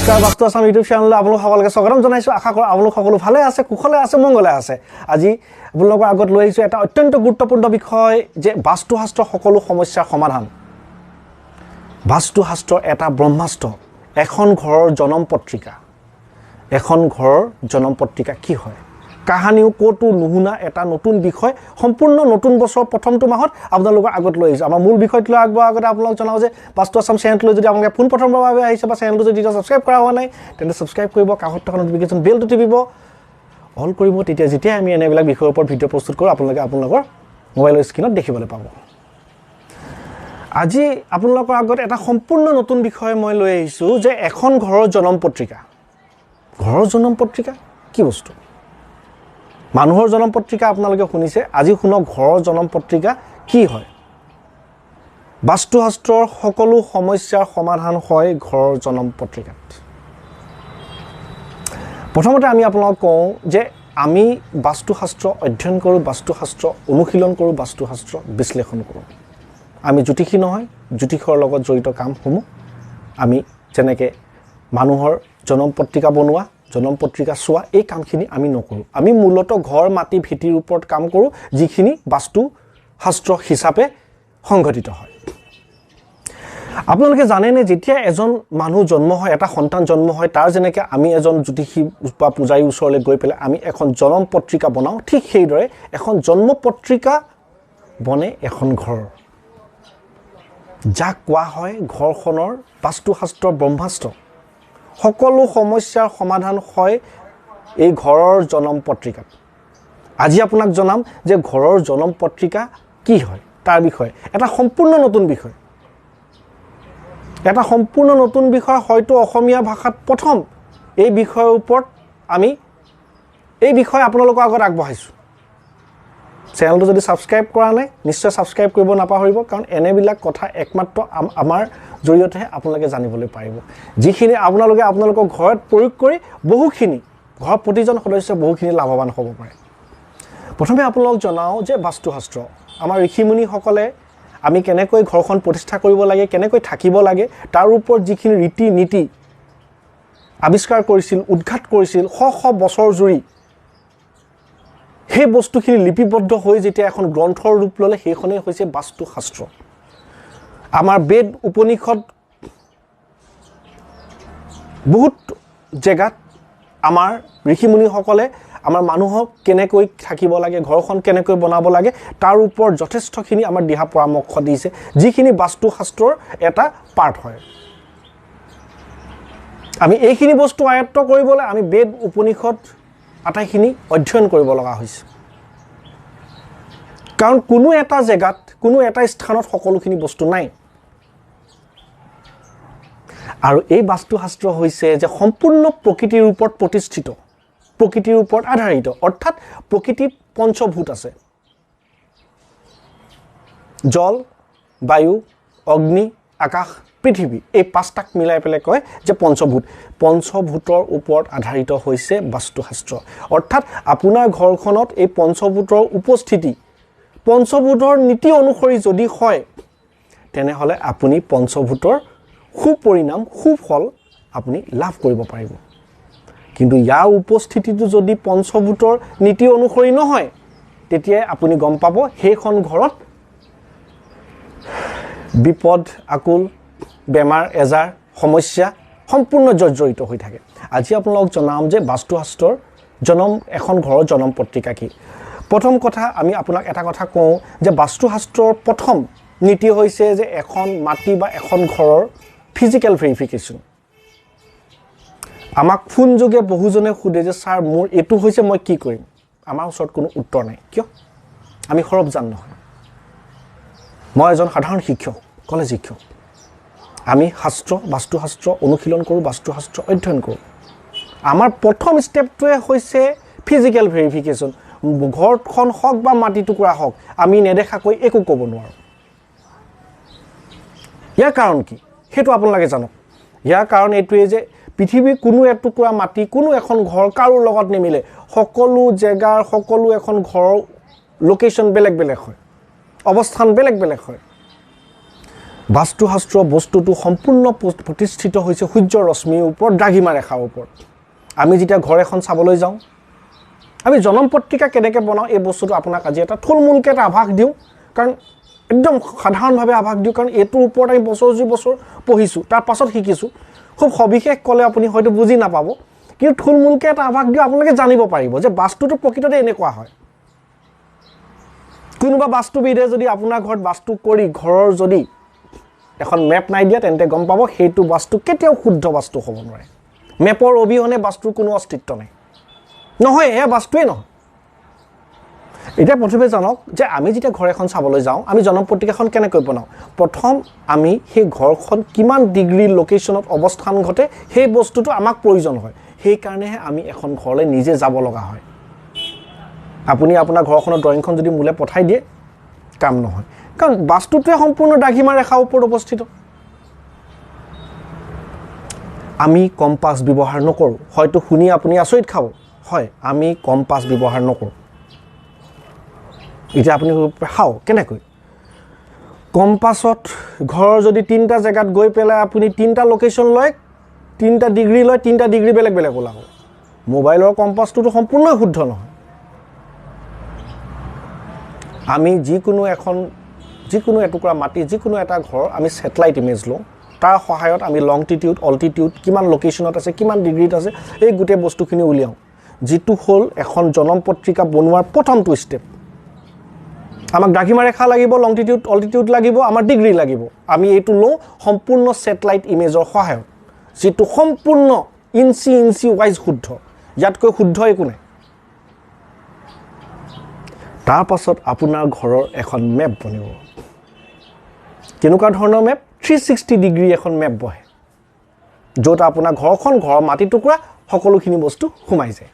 নমস্কাৰ, বাস্তু আছাম ইউটিউব চেনেললৈ আপোনালোক সকলোকে স্বাগতম জনাইছোঁ। আশা কৰোঁ আপোনালোক সকলো ভালে আছে, কুশলে আছে, মংগলে আছে। আজি আপোনালোকৰ আগত লৈ আহিছোঁ এটা অত্যন্ত গুৰুত্বপূৰ্ণ বিষয় যে বাস্তুশাস্ত্ৰৰ সকলো সমস্যাৰ সমাধান। বাস্তুশাস্ত্ৰ এটা ব্ৰহ্মাস্ত্ৰ, এখন ঘৰৰ জনম পত্ৰিকা। এখন ঘৰৰ জনম পত্ৰিকা কি হয়, কাহানিও ক'তো নুশুনা এটা নতুন বিষয় সম্পূৰ্ণ নতুন বছৰৰ প্ৰথমটো মাহত আপোনালোকৰ আগত লৈ আহিছোঁ। আমাৰ মূল বিষয়টোলৈ আগবঢ়াৰ আগতে আপোনালোক জনাওঁ যে বাস্তু আছাম চেনেলটোলৈ যদি আপোনালোকে পোনপ্ৰথমবাৰৰ বাবে আহিছে বা চেনেলটো যদি ছাবস্ক্ৰাইব কৰা হোৱা নাই, তেন্তে ছাবস্ক্ৰাইব কৰিব, কাষত থকা নটিফিকেশ্যন বেলটো টিপিব, অল কৰিব। তেতিয়া যেতিয়াই আমি এনেবিলাক বিষয়ৰ ওপৰত ভিডিঅ' প্ৰস্তুত কৰোঁ, আপোনালোকে আপোনালোকৰ মোবাইলৰ স্ক্ৰীণত দেখিবলৈ পাব। আজি আপোনালোকৰ আগত এটা সম্পূৰ্ণ নতুন বিষয় মই লৈ আহিছোঁ যে এখন ঘৰৰ জনম পত্ৰিকা। ঘৰৰ জনম পত্ৰিকা কি বস্তু? মানুহৰ জনম পত্ৰিকা আপোনালোকে শুনিছে, আজি শুনক ঘৰৰ জনম পত্ৰিকা কি হয়। বাস্তুশাস্ত্ৰৰ সকলো সমস্যাৰ সমাধান হয় ঘৰৰ জনম পত্ৰিকাত। প্ৰথমতে আমি আপোনালোকক কওঁ যে আমি বাস্তুশাস্ত্ৰ অধ্যয়ন কৰোঁ, বাস্তুশাস্ত্ৰ অনুশীলন কৰোঁ, বাস্তুশাস্ত্ৰ বিশ্লেষণ কৰোঁ। আমি জ্যোতিষী নহয়, জ্যোতিষৰ লগত জড়িত কামসমূহ আমি যেনেকৈ মানুহৰ জনম পত্ৰিকা বনোৱা, জনম পত্ৰিকা চোৱা, এই কামখিনি আমি নকৰোঁ। আমি মূলতঃ ঘৰ, মাটি, ভেটিৰ ওপৰত কাম কৰোঁ, যিখিনি বাস্তুশাস্ত্ৰ হিচাপে সংঘটিত হয়। আপোনালোকে জানেনে যেতিয়া এজন মানুহ জন্ম হয়, এটা সন্তান জন্ম হয়, তাৰ যেনেকৈ আমি এজন জ্যোতিষী বা পূজাৰীৰ ওচৰলৈ গৈ পেলাই আমি এখন জনম পত্ৰিকা বনাওঁ, ঠিক সেইদৰে এখন জন্ম পত্ৰিকা বনে এখন ঘৰৰ, যাক কোৱা হয় ঘৰখনৰ বাস্তুশাস্ত্ৰ ব্ৰহ্মাস্ত্ৰ। সকলো সমস্যাৰ সমাধান হয় এই ঘৰৰ জনম পত্ৰিকাত। আজি আপোনাক জনাম যে ঘৰৰ জনম পত্ৰিকা কি হয় তাৰ বিষয়ে, এটা সম্পূৰ্ণ নতুন বিষয়। এটা সম্পূৰ্ণ নতুন বিষয়, হয়তো অসমীয়া ভাষাত প্ৰথম এই বিষয়ৰ ওপৰত আমি এই বিষয়ে আপোনালোকৰ আগত আগবঢ়াইছোঁ। চেনেলটো যদি ছাবস্ক্ৰাইব কৰা নাই, নিশ্চয় ছাবস্ক্ৰাইব কৰিব নাপাহৰিব, কাৰণ এনেবিলাক কথা একমাত্ৰ আমাৰ জৰিয়তেহে আপোনালোকে জানিবলৈ পাৰিব, যিখিনি আপোনালোকে আপোনালোকৰ ঘৰত প্ৰয়োগ কৰি বহুখিনি ঘৰৰ প্ৰতিজন সদস্য বহুখিনি লাভৱান হ'ব পাৰে। প্ৰথমে আপোনালোকক জনাওঁ যে বাস্তুশাস্ত্ৰ আমাৰ ঋষিমুনিসকলে আমি কেনেকৈ ঘৰখন প্ৰতিষ্ঠা কৰিব লাগে, কেনেকৈ থাকিব লাগে, তাৰ ওপৰত যিখিনি ৰীতি নীতি আৱিষ্কাৰ কৰিছিল, উদ্ঘাত কৰিছিল শ শ বছৰ জুৰি, সেই বস্তুখিনি লিপিবদ্ধ হৈ যেতিয়া এখন গ্ৰন্থৰ ৰূপ ল'লে, সেইখনেই হৈছে বাস্তুশাস্ত্ৰ। আমাৰ বেদ উপনিষদ বহুত জেগাত আমাৰ ঋষিমুনিসকলে আমাৰ মানুহক কেনেকৈ থাকিব লাগে, ঘৰখন কেনেকৈ বনাব লাগে, তাৰ ওপৰত যথেষ্টখিনি আমাৰ দিহা পৰামৰ্শ দিছে, যিখিনি বাস্তুশাস্ত্ৰৰ এটা পাৰ্ট হয়। আমি এইখিনি বস্তু আয়ত্ব কৰিবলৈ আমি বেদ উপনিষদ আটাইখিনি অধ্যয়ন কৰিব লগা হৈছে, কাৰণ কোনো এটা জেগাত, কোনো এটা স্থানত সকলোখিনি বস্তু নাই। আৰু এই বাস্তুশাস্ত্ৰ হৈছে যে সম্পূৰ্ণ প্ৰকৃতিৰ ওপৰত প্ৰতিষ্ঠিত, প্ৰকৃতিৰ ওপৰত আধাৰিত। অৰ্থাৎ প্ৰকৃতিত পঞ্চভূত আছে, জল, বায়ু, অগ্নি, আকাশ, পৃথিৱী, এই পাঁচটাক মিলাই পেলাই কয় যে পঞ্চভূত। পঞ্চভূতৰ ওপৰত আধাৰিত হৈছে বাস্তুশাস্ত্ৰ। অৰ্থাৎ আপোনাৰ ঘৰখনত এই পঞ্চভূতৰ উপস্থিতি পঞ্চভূতৰ নীতি অনুসৰি যদি হয়, তেনেহ'লে আপুনি পঞ্চভূতৰ সুপৰিণাম, সুফল আপুনি লাভ কৰিব পাৰিব। কিন্তু ইয়াৰ উপস্থিতিটো যদি পঞ্চভূতৰ নীতি অনুসৰি নহয়, তেতিয়াই আপুনি গম পাব সেইখন ঘৰত বিপদ, আকুল, বেমাৰ আজাৰ, সমস্যা সম্পূৰ্ণ জৰ্জৰিত হৈ থাকে। আজি আপোনালোকক জনাম যে বাস্তুশাস্ত্ৰৰ জনম, এখন ঘৰৰ জনম পত্ৰিকা কি। প্ৰথম কথা আমি আপোনাক এটা কথা কওঁ যে বাস্তুশাস্ত্ৰৰ প্ৰথম নীতি হৈছে যে এখন মাটি বা এখন ঘৰৰ ফিজিকেল ভেৰিফিকেশ্যন। আমাক ফোনযোগে বহুজনে সোধে যে ছাৰ মোৰ এইটো হৈছে, মই কি কৰিম? আমাৰ ওচৰত কোনো উত্তৰ নাই। কিয়? আমি সৰবজান নহয়। মই এজন সাধাৰণ শিক্ষক, কলেজ শিক্ষক। আমি শাস্ত্ৰ, বাস্তুশাস্ত্ৰ অনুশীলন কৰোঁ, বাস্তুশাস্ত্ৰ অধ্যয়ন কৰোঁ। আমাৰ প্ৰথম ষ্টেপটোৱে হৈছে ফিজিকেল ভেৰিফিকেশ্যন। ঘৰখন হওক বা মাটি টুকুৰা হওক, আমি নেদেখাকৈ একো ক'ব নোৱাৰোঁ। ইয়াৰ কাৰণ কি সেইটো আপোনালোকে জানক। ইয়াৰ কাৰণ এইটোৱেই যে পৃথিৱীৰ কোনো এটুকুৰা মাটি, কোনো এখন ঘৰ কাৰো লগত নিমিলে। সকলো জেগাৰ, সকলো এখন ঘৰৰ লোকেশ্যন বেলেগ বেলেগ হয়, অৱস্থান বেলেগ বেলেগ হয়। বাস্তুশাস্ত্ৰ বস্তুটো সম্পূৰ্ণ প্ৰতিষ্ঠিত হৈছে সূৰ্যৰ ৰশ্মিৰ ওপৰত, দ্ৰাঘিমা ৰেখাৰ ওপৰত। আমি যেতিয়া ঘৰ এখন চাবলৈ যাওঁ, আমি জনম পত্ৰিকা কেনেকৈ বনাওঁ এই বস্তুটো আপোনাক আজি এটা থুলমূলকৈ এটা আভাস দিওঁ, কাৰণ একদম সাধাৰণভাৱে আভাস দিওঁ, কাৰণ এইটোৰ ওপৰত আমি বছৰ যি বছৰ পঢ়িছোঁ, তাৰ পাছত শিকিছোঁ। খুব সবিশেষ ক'লে আপুনি হয়তো বুজি নাপাব, কিন্তু থুলমূলকৈ এটা আভাস দিওঁ, আপোনালোকে জানিব পাৰিব যে বাস্তুটো প্ৰকৃততে এনেকুৱা হয়। কোনোবা বাস্তুবিদে যদি আপোনাৰ ঘৰত বাস্তু কৰি ঘৰৰ যদি এখন মেপ নাই দিয়া, তেন্তে গম পাব সেইটো বাস্তু কেতিয়াও শুদ্ধ বাস্তু হ'ব নোৱাৰে। মেপৰ অবিহনে বাস্তুৰ কোনো অস্তিত্ব নাই, নহয়, এয়া বাস্তুৱেই নহয়। এতিয়া প্ৰথমে জানক যে আমি যেতিয়া ঘৰ এখন চাবলৈ যাওঁ, আমি জনম পত্ৰিকাখন কেনেকৈ বনাওঁ। প্ৰথম আমি সেই ঘৰখন কিমান ডিগ্ৰী লোকেশ্যনত অৱস্থান ঘটে সেই বস্তুটো আমাক প্ৰয়োজন হয়, সেইকাৰণেহে আমি এখন ঘৰলৈ নিজে যাব লগা হয়। আপুনি আপোনাৰ ঘৰখনৰ ড্ৰয়িংখন যদি মোলৈ পঠাই দিয়ে, কাম নহয়, কাৰণ বাস্তুটোৱে সম্পূৰ্ণ দ্ৰাঘিমা ৰেখাৰ ওপৰত অৱস্থিত। আমি কম্পাছ ব্যৱহাৰ নকৰোঁ। হয়তো শুনি আপুনি আচৰিত খাব, হয়, আমি কম্পাছ ব্যৱহাৰ নকৰোঁ। এতিয়া আপুনি খাওঁ কেনেকৈ? কম্পাছত ঘৰৰ যদি তিনিটা জেগাত গৈ পেলাই আপুনি তিনিটা লোকেশ্যন লয়, তিনিটা ডিগ্ৰী লয়, তিনিটা ডিগ্ৰী বেলেগ বেলেগ ওলাব। মোবাইলৰ কম্পাছটোতো সম্পূৰ্ণই শুদ্ধ নহয়। আমি যিকোনো এটুকুৰা মাটি, যিকোনো এটা ঘৰ আমি ছেটেলাইট ইমেজ লওঁ, তাৰ সহায়ত আমি লংটিটিউড, অল্টিটিউড, কিমান লোকেশ্যনত আছে, কিমান ডিগ্ৰীত আছে, এই গোটেই বস্তুখিনি উলিয়াওঁ, যিটো হ'ল এখন জনম পত্ৰিকা বনোৱাৰ প্ৰথমটো ষ্টেপ। আমাক দ্ৰাঘিমা ৰেখা লাগিব, লংটিটিউড, অল্টিটিউড লাগিব, আমাৰ ডিগ্ৰী লাগিব। আমি এইটো লওঁ সম্পূৰ্ণ ছেটেলাইট ইমেজৰ সহায়ত, যিটো সম্পূৰ্ণ ইঞ্চি ইঞ্চি ৱাইজ শুদ্ধ, ইয়াতকৈ শুদ্ধ একো নাই। তাৰপাছত আপোনাৰ ঘৰৰ এখন মেপ বনিব। কেনেকুৱা ধৰণৰ মেপ? 360 ডিগ্ৰী এখন মেপ বহে, য'ত আপোনাৰ ঘৰখন, ঘৰৰ মাটি টুকুৰা, সকলোখিনি বস্তু সোমাই যায়।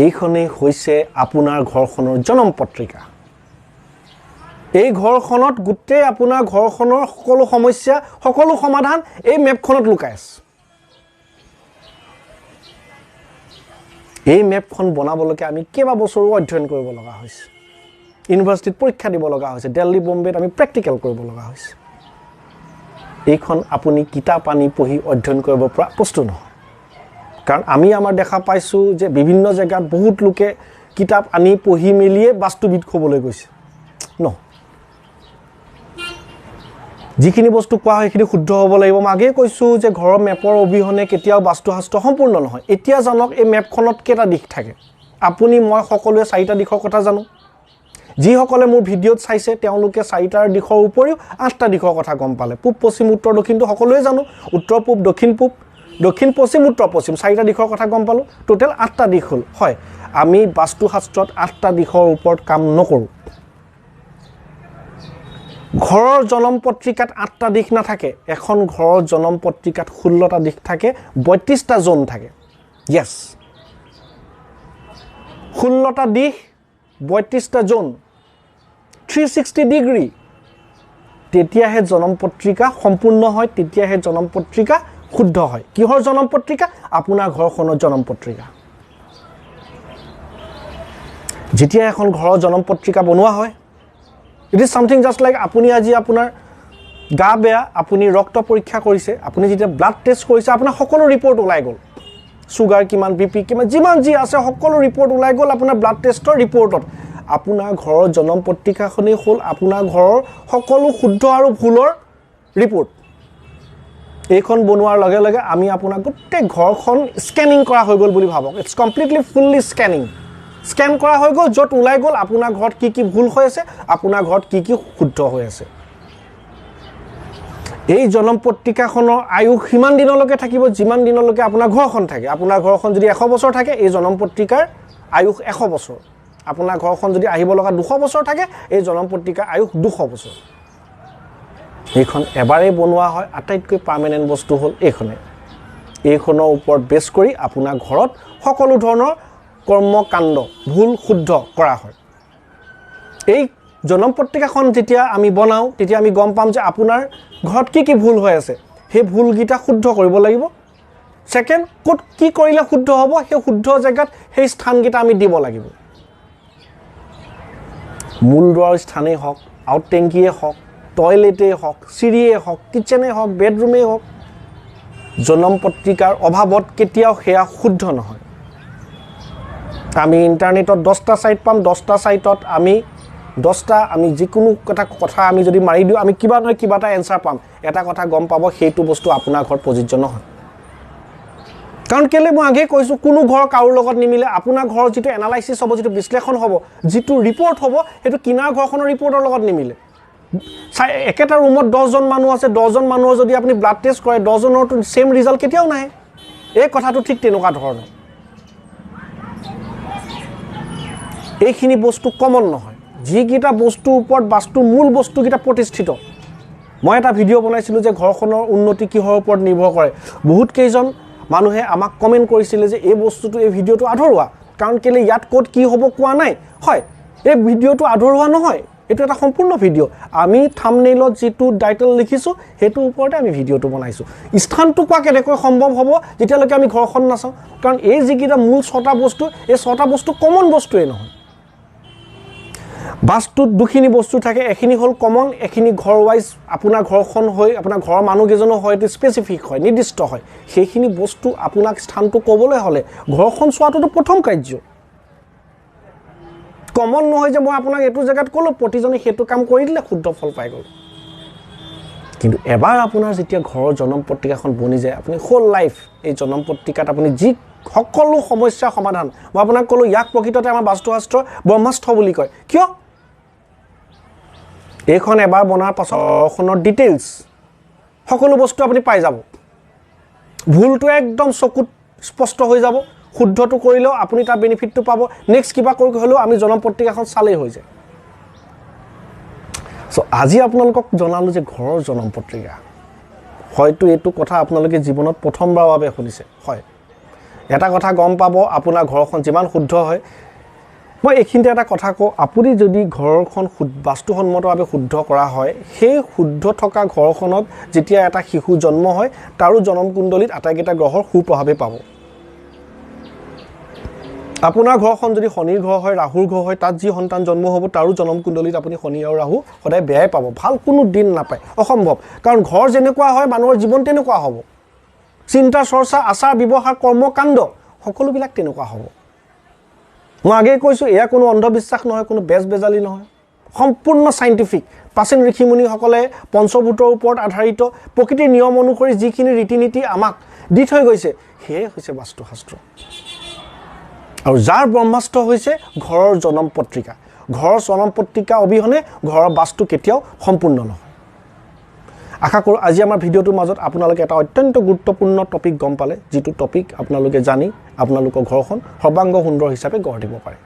এইখনেই হৈছে আপোনাৰ ঘৰখনৰ জনম পত্ৰিকা। এই ঘৰখনত গোটেই আপোনাৰ ঘৰখনৰ সকলো সমস্যা, সকলো সমাধান এই মেপখনত লুকাই আছে। এই মেপখন বনাবলৈকে আমি কেইবা বছৰো অধ্যয়ন কৰিব লগা হৈছে, ইউনিভাৰ্চিটিত পৰীক্ষা দিব লগা হৈছে, দিল্লী বম্বেত আমি প্ৰেক্টিকেল কৰিব লগা হৈছে। এইখন আপুনি কিতাপ আনি পঢ়ি অধ্যয়ন কৰিব পৰা বস্তু নহয়, কাৰণ আমি আমাৰ দেখা পাইছোঁ যে বিভিন্ন জেগাত বহুত লোকে কিতাপ আনি পঢ়ি মেলিয়ে বাস্তুবিদ হ'বলৈ গৈছে। ন, যিখিনি বস্তু কোৱা হয় সেইখিনি শুদ্ধ হ'ব লাগিব। মই আগেয়ে কৈছোঁ যে ঘৰৰ মেপৰ অবিহনে কেতিয়াও বাস্তুশাস্ত্ৰ সম্পূৰ্ণ নহয়। এতিয়া জানক এই মেপখনত কেইটা দিশ থাকে। আপুনি মই সকলোৱে চাৰিটা দিশৰ কথা জানো। যিসকলে মোৰ ভিডিঅ'ত চাইছে তেওঁলোকে চাৰিটাৰ দিশৰ উপৰিও 8টা দিশৰ কথা গম পালে। পূব, পশ্চিম, উত্তৰ, দক্ষিণটো সকলোৱে জানো। উত্তৰ পূব, দক্ষিণ পূব, দক্ষিণ পশ্চিম, উত্তৰ পশ্চিম, চাৰিটা দিশৰ কথা গম পালোঁ। টোটেল 8টা দিশ হ'ল। হয়, আমি বাস্তুশাস্ত্ৰত 8টা দিশৰ ওপৰত কাম নকৰোঁ। ঘৰৰ জনম পত্ৰিকাত 8টা দিশ নাথাকে। এখন ঘৰৰ জনম পত্ৰিকাত 16টা দিশ থাকে, 32টা জ'ন থাকে। য়েছ, 16টা দিশ, 32টা জ'ন, 360 ডিগ্ৰী। তেতিয়াহে জনম পত্ৰিকা সম্পূৰ্ণ হয়, তেতিয়াহে জনম পত্ৰিকা শুদ্ধ হয়। কিহৰ জনম পত্ৰিকা? আপোনাৰ ঘৰখনৰ জনম পত্ৰিকা। যেতিয়া এখন ঘৰৰ জনম পত্ৰিকা বনোৱা হয়, it is something just like আপুনি আজি আপোনাৰ গা বেয়া, আপুনি ৰক্ত পৰীক্ষা কৰিছে, আপুনি যেতিয়া ব্লাড টেষ্ট কৰিছে, আপোনাৰ সকলো ৰিপৰ্ট ওলাই গ'ল। চুগাৰ কিমান, বি পি কিমান, যিমান যি আছে সকলো ৰিপৰ্ট ওলাই গ'ল আপোনাৰ ব্লাড টেষ্টৰ ৰিপৰ্টত। আপোনাৰ ঘৰৰ জনম পত্ৰিকাখনেই হ'ল আপোনাৰ ঘৰৰ সকলো শুদ্ধ আৰু ভুলৰ ৰিপৰ্ট। এইখন বনোৱাৰ লগে লগে আমি আপোনাক গোটেই ঘৰখন স্কেনিং কৰা হৈ গ'ল বুলি ভাবক। It's completely fully scanning, scan কৰা হৈ গ'ল, য'ত ওলাই গ'ল আপোনাৰ ঘৰত কি কি ভুল হৈ আছে, আপোনাৰ ঘৰত কি কি শুদ্ধ হৈ আছে। এই জনম পত্ৰিকাখনৰ আয়ুস সিমান দিনলৈকে থাকিব যিমান দিনলৈকে আপোনাৰ ঘৰখন থাকে। আপোনাৰ ঘৰখন যদি 100 বছৰ থাকে, এই জনম পত্ৰিকাৰ আয়ুস 100 বছৰ। আপোনাৰ ঘৰখন যদি আহিব লগা 200 বছৰ থাকে, এই জনম পত্ৰিকাৰ আয়ুস 200 বছৰ। এইখন এবাৰেই বনোৱা হয়। আটাইতকৈ পাৰ্মানেণ্ট বস্তু হ'ল এইখনে। এইখনৰ ওপৰত বেছ কৰি আপোনাৰ ঘৰত সকলো ধৰণৰ কৰ্মকাণ্ড ভুল শুদ্ধ কৰা হয়। এই জনম পত্ৰিকাখন যেতিয়া আমি বনাওঁ, তেতিয়া আমি গম পাম যে আপোনাৰ ঘৰত কি কি ভুল হৈ আছে, সেই ভুলকেইটা শুদ্ধ কৰিব লাগিব। ছেকেণ্ড, ক'ত কি কৰিলে শুদ্ধ হ'ব, সেই শুদ্ধ জেগাত সেই স্থানকেইটা আমি দিব লাগিব। মূল দুৱাৰৰ স্থানেই হওক, আউট টেংকিয়ে হওক, টয়লেটেই হওক, চিৰিয়েই হওক, কিটচেনেই হওক, বেডৰুমেই হওক, জনম পত্ৰিকাৰ অভাৱত কেতিয়াও সেয়া শুদ্ধ নহয়। আমি ইণ্টাৰনেটত 10টা ছাইট পাম, 10টা ছাইটত আমি 10টা আমি যিকোনো এটা কথা আমি যদি মাৰি দিওঁ, আমি কিবা নহয় কিবা এটা এনচাৰ পাম। এটা কথা গম পাব, সেইটো বস্তু আপোনাৰ ঘৰত প্ৰযোজ্য নহয়। কাৰণ কেলৈ মই আগেয়ে কৈছোঁ, কোনো ঘৰ কাৰোৰ লগত নিমিলে। আপোনাৰ ঘৰৰ যিটো এনালাইচিছ হ'ব, যিটো বিশ্লেষণ হ'ব, যিটো ৰিপৰ্ট হ'ব, সেইটো কিনাৰ ঘৰখনৰ ৰিপৰ্টৰ লগত নিমিলে। চাই একেটা ৰুমত 10জন মানুহ আছে, 10জন মানুহৰ যদি আপুনি ব্লাড টেষ্ট কৰে, 10জনৰতো ছেইম ৰিজাল্ট কেতিয়াও নাহে। এই কথাটো ঠিক তেনেকুৱা ধৰণৰ। এইখিনি বস্তু কমন নহয়। যিকেইটা বস্তুৰ ওপৰত বাস্তুৰ মূল বস্তুকেইটা প্ৰতিষ্ঠিত। মই এটা ভিডিঅ' বনাইছিলোঁ যে ঘৰখনৰ উন্নতি কিহৰ ওপৰত নিৰ্ভৰ কৰে। বহুত কেইজন মানুহে আমাক কমেণ্ট কৰিছিলে যে এই বস্তুটো, এই ভিডিঅ'টো আধৰুৱা, কাৰণ কেলৈ ইয়াত ক'ত কি হ'ব কোৱা নাই। হয়, এই ভিডিঅ'টো আধৰুৱা নহয়, এইটো এটা সম্পূৰ্ণ ভিডিঅ'। আমি থাম্বনেইলত যিটো টাইটেল লিখিছোঁ সেইটোৰ ওপৰতে আমি ভিডিঅ'টো বনাইছোঁ। স্থানটো কোৱা কেনেকৈ সম্ভৱ হ'ব যেতিয়ালৈকে আমি ঘৰখন নাচাওঁ? কাৰণ এই যিকেইটা মূল 6টা বস্তু, এই 6টা বস্তু কমন বস্তুৱেই নহয়। বাস্তুত দুখিনি বস্তু থাকে, এখিনি হ'ল কমন, এখিনি ঘৰ ৱাইজ আপোনাৰ ঘৰখন হৈ আপোনাৰ ঘৰৰ মানুহকেইজনো হয়, এইটো স্পেচিফিক হয়, নিৰ্দিষ্ট হয়। সেইখিনি বস্তু আপোনাক স্থানটো ক'বলৈ হ'লে ঘৰখন চোৱাটোতো প্ৰথম কাৰ্য। কমন নহয় যে মই আপোনাক এইটো জেগাত ক'লোঁ, প্ৰতিজনে সেইটো কাম কৰি দিলে শুদ্ধ ফল পাই গ'ল। কিন্তু এবাৰ আপোনাৰ যেতিয়া ঘৰৰ জনম পত্ৰিকাখন বনি যায়, আপুনি হোল লাইফ এই জনম পত্ৰিকাত আপুনি যি সকলো সমস্যাৰ সমাধান, মই আপোনাক ক'লোঁ ইয়াক প্ৰকৃততে আমাৰ বাস্তুশাস্ত্ৰৰ ব্ৰহ্মাস্ত্ৰ বুলি কয়। কিয়? এইখন এবাৰ বনাৰ পাছত ঘৰখনৰ ডিটেইলছ সকলো বস্তু আপুনি পাই যাব। ভুলটো একদম চকুত স্পষ্ট হৈ যাব, শুদ্ধটো কৰিলেও আপুনি তাৰ বেনিফিটটো পাব। নেক্সট কিবা কৰি হ'লেও আমি জনম পত্ৰিকাখন চালেই হৈ যায়। চ' আজি আপোনালোকক জনালোঁ যে ঘৰৰ জনম পত্ৰিকা, হয়তো এইটো কথা আপোনালোকে জীৱনত প্ৰথমবাৰৰ বাবে শুনিছে। হয়, এটা কথা গম পাব, আপোনাৰ ঘৰখন যিমান শুদ্ধ হয়। মই এইখিনিতে এটা কথা কওঁ, আপুনি যদি ঘৰখন বাস্তুসন্মতভাৱে শুদ্ধ কৰা হয়, সেই শুদ্ধ থকা ঘৰখনত যেতিয়া এটা শিশু জন্ম হয়, তাৰো জনম কুণ্ডলীত আটাইকেইটা গ্ৰহৰ সুপ্ৰভাৱেই পাব। আপোনাৰ ঘৰখন যদি শনিৰ ঘৰ হয়, ৰাহুৰ ঘৰ হয়, তাত যি সন্তান জন্ম হ'ব তাৰো জনম কুণ্ডলীত আপুনি শনি আৰু ৰাহু সদায় বেয়াই পাব, ভাল কোনো দিন নাপায়, অসম্ভৱ। কাৰণ ঘৰ যেনেকুৱা হয় মানুহৰ জীৱন তেনেকুৱা হ'ব, চিন্তা চৰ্চা, আচাৰ ব্যৱহাৰ, কৰ্মকাণ্ড সকলোবিলাক তেনেকুৱা হ'ব। মই আগেয়ে কৈছোঁ, এয়া কোনো অন্ধবিশ্বাস নহয়, কোনো বেজ বেজালি নহয়, সম্পূৰ্ণ চাইণ্টিফিক। প্ৰাচীন ঋষিমুনিসকলে পঞ্চভূতৰ ওপৰত আধাৰিত প্ৰকৃতিৰ নিয়ম অনুসৰি যিখিনি ৰীতি নীতি আমাক দি থৈ গৈছে, সেয়াই হৈছে বাস্তুশাস্ত্ৰ। আৰু যাৰ ব্ৰহ্মাস্ত্ৰ হৈছে ঘৰৰ জনম পত্ৰিকা। ঘৰৰ জনম পত্ৰিকা অবিহনে ঘৰৰ বাস্তু কেতিয়াও সম্পূৰ্ণ নহয়। আশা কৰোঁ আজি আমাৰ ভিডিঅ'টোৰ মাজত আপোনালোকে এটা অত্যন্ত গুৰুত্বপূৰ্ণ টপিক গম পালে, যিটো টপিক আপোনালোকে জানি আপোনালোকৰ ঘৰখন সৰ্বাংগ সুন্দৰ হিচাপে গঢ় দিব পাৰে।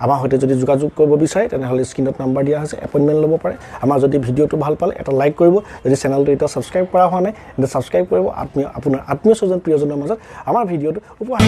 আমাৰ সৈতে যদি যোগাযোগ কৰিব বিচাৰে তেনেহ'লে স্ক্ৰীণত নাম্বাৰ দিয়া হৈছে, এপইণ্টমেণ্ট ল'ব পাৰে। আমাৰ যদি ভিডিঅ'টো ভাল পালে এটা লাইক কৰিব, যদি চেনেলটো এতিয়া ছাবস্ক্ৰাইব কৰা হোৱা নাই তেন্তে ছাবস্ক্ৰাইব কৰিব। আপোনাৰ আত্মীয় স্বজন প্ৰিয়জনৰ মাজত আমাৰ ভিডিঅ'টো উপহাৰ।